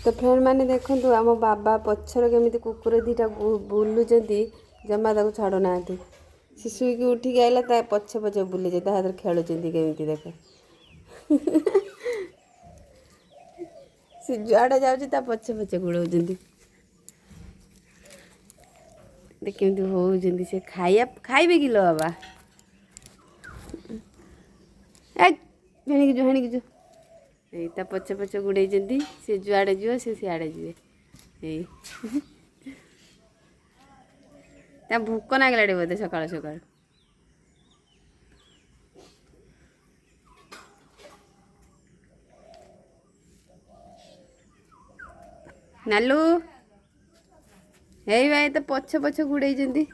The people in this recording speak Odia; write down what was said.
ତ ଫ୍ରେଣ୍ଡ ମାନେ ଦେଖନ୍ତୁ, ଆମ ବାବା ପଛରେ କେମିତି କୁକୁର ଦୁଇଟା ବୁଲୁଛନ୍ତି, ଜମା ତାକୁ ଛାଡ଼ୁନାହାନ୍ତି। ସେ ଶୋଇକି ଉଠିକି ଆଇଲା, ତା ପଛେ ପଛେ ବୁଲିছে, ତା ହାତରେ ଖେଳୁଛନ୍ତି କେମିତି ଦେଖ। ସେ ଯୁଆଡ଼େ ଯାଉଛି, ତା ପଛେ ପଛେ ଗୋଡ଼ଉଛନ୍ତି। ଦେଖ କେମିତି ହଉଛନ୍ତି। ସେ ଖାଇବା ଖାଇବେ କି ଲୋ ବାବା? ଏ ହେଣିକି ଯୁ, ହେଣିକି ଯୁ। ଏଇ ତା ପଛେ ପଛେ ଗୁଡ଼େଇଛନ୍ତି। ସେ ଯୁଆଡ଼େ ଯିବ, ସେ ସିଆଡ଼େ ଯିବେ। ଏଇ ତା ଭୋକ ନାଗିଲାଣି ବୋଧେ ସକାଳୁ ସକାଳୁ। ନାଲୁ, ଏଇ ଭାଇ ତ ପଛେ ପଛେ ଗୁଡ଼େଇଛନ୍ତି।